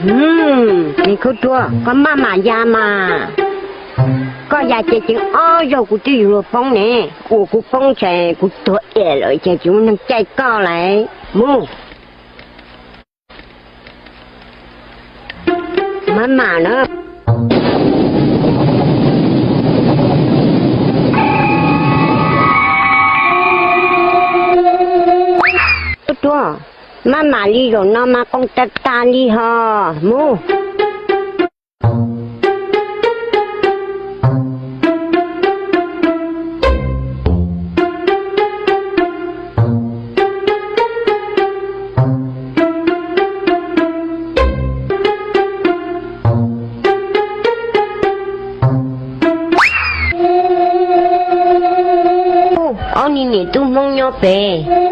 Hm, me khaub ruab, koj maj mam ya mas. Koj ya ces ceev ob zaug kuv twb yuav luag poob ne. Ua kuv poob ces kuv tuag es lawm ces tsis muaj neeg caij koj lawm. Mus. Maj mam na. Khaub ruab, maj mam li zaum no mas qoo tag tag li hos. Mus. Ob niag niam tub Hmoob nyob pem.